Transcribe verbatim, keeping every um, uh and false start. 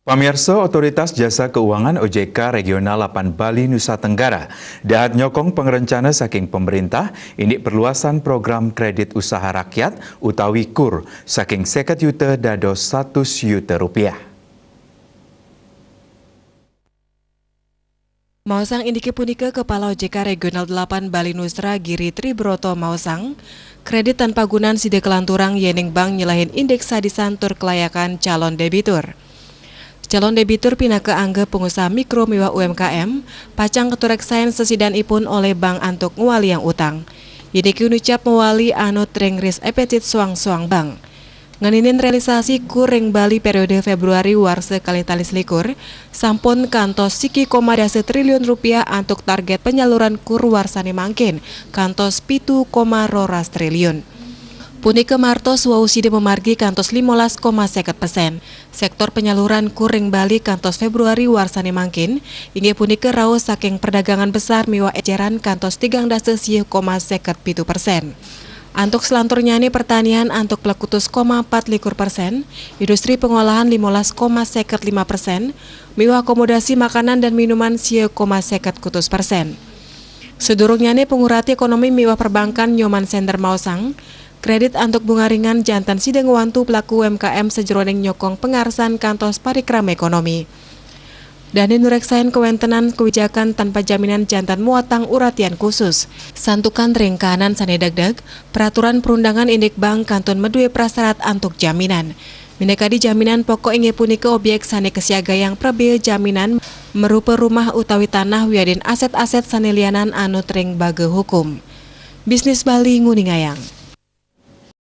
Pamirsa, Otoritas Jasa Keuangan, O J K, Regional lapan Bali, Nusa Tenggara dahat nyokong pangerencana saking pemerintah indik perluasan program kredit usaha rakyat utawi kur saking seket yuta dados satus yuta rupiah. Maosang indike punika, Kepala O J K Regional delapan Bali Nusra, Giri Tribroto, maosang, kredit tan pagunan sida kalanturang yening bank nyelehin indeks sadisan tur kelayakan calon debitur. Calon debitur pinaka angga pengusaha mikro miwah U M K M, pacang katureksain sesidanipun olih bank antuk ngwaliang utang. Indike nucap mawali anut ring risk appetite soang-soang bank. Ngeninin realisasi kur ring Bali periode Februari warsa kalih tali selikur, sampun kantos siki koma dasa triliun rupiah antuk target penyaluran kur warsane mangkin kantos pitu koma roras triliun. Punika martos wau sida mamargi kantos limolas koma seket persen. Sektor penyaluran kur ring Bali kantos Februari warsane mangkin, inggih punika rauh saking perdagangan besar miwah eceran kantos tigang dasa siu koma seket pitu persen. Antuk selanturnyane pertanian antuk plekutus koma empat likur persen, industri pengolahan limolas koma seket lima persen, miwah akomodasi makanan dan minuman siu koma seket kutus persen. Sedurungnyane pengurati ekonomi miwah perbankan Nyoman Center maosang, kredit antuk bunga ringan janten sida ngwantu pelaku U M K M sajeroning nyokong pangarsan kantos parikrama ekonomi. Dane nureksain kawentenan kewijakan tanpa jaminan janten muatang uratian khusus. Santukan ring kahanan sane dagdag, peraturan perundangan indik bank kantun madue prasarat antuk jaminan. Minakadi jaminan pokok inggih punika objek sane kasiagayang prabea jaminan marupa rumah utawi tanah wiadin aset-aset sane lianan anut ring baga hukum. Bisnis Bali nguningayang.